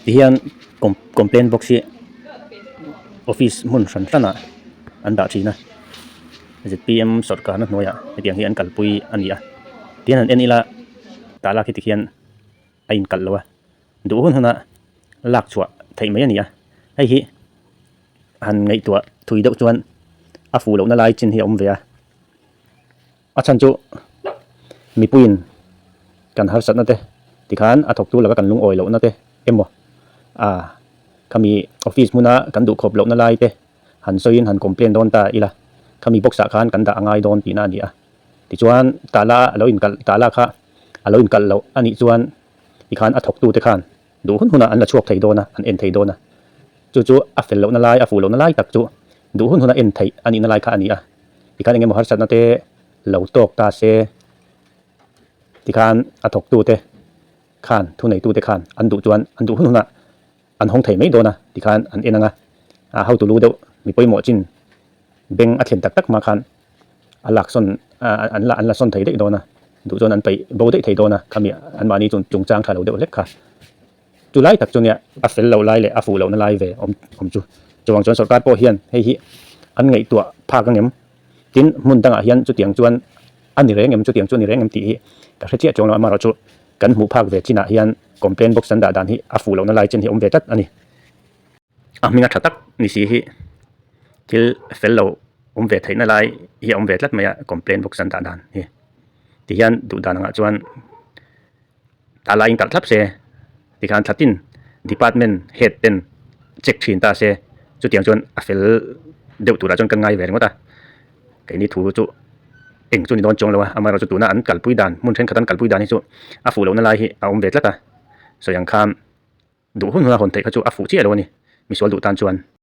Tihian complaint box hi office hmun hran hran ah an dah thin a zpm sawrkarna hnuaiah hetiang hi an kalpui a ni a tihian han en ila tah lak hi tikhian a inkalh lo a duh hun huna lak chhuah theih mai a ni a hei hi han ngaihtuah thui deuh chuan a fuh lohna lai chin hi a awm ve a. A chhan chu mipuiin kan harsatna te tikhan a thawktu laka kan lungawi lohna te emaw ah khami office hmuna kan duhkhawp lohna lai te han sawiin han complain dawn ta ila khami box ah khan kan dah a ngai dawn tihna a ni a. Tichuan tala a lo inkalh tala kha a lo inkalh loh a nih chuan tikhan a thawktu te khan duh hun hunah an la chhuak thei dawn a, an en thei dawn a. Chu chu a fel lohna lai, a fuh lohna lai tak chu duh hun huna en theih a nihna lai kha a ni a. Tikhan engemaw harsatna te lo tawk ta se, tikhan a thawktute khan, thuneitute khan an duh chuan an duh hun hunah an hawng thei mai dawn a, tikhan an en ang a. A hotu lu deuh mi pawimawh chin beng a thlen tak tak hma khan a lak sawn an la an la sawn thei daih dawn a, duh chuan an peih bo daih thei dawn a, khami anmahni chu chungchang tha lo deuh hlek kha. Chu lai tak chu nia a fel loh lai leh a fuh lohna lai ve awm awm chu. Chuvang chuan sorkar pawh hian hei hi an ngaihtuah phak ang em? Tin, hmun dangah hian chutiang chuan a ni reng em, chutiang chu a ni reng em tih hi ka hre chiah chuang lo. Amaherawhchu kan hmuh phak ve chinah hian complaint box an dah dan hi a fuh lohna lai chin hi awm ve tlat a ni. A hminga tha tak ni si hi thil fel lo awm ve theihna lai hi a awm ve tlat mai a complaint box an dah dan hi. Tihian duh dan angah chuan tah laiin kalh thlap se tikhan thlatin department head ten check thin ta se chutiang chuan a fel deuh turah chuan ka ngai ve ringawt a keini thu chu eng chu ni dawn chuang lo a amaherawhchu tuna an kalpui dan hmun thenkhat an kalpui dan hi chu a fuh lohna lai hi a awm ve tlat a sawi ang khan duh hun huna hawn theih kha chu a fuh chiah lo a ni misual duh tan chuan.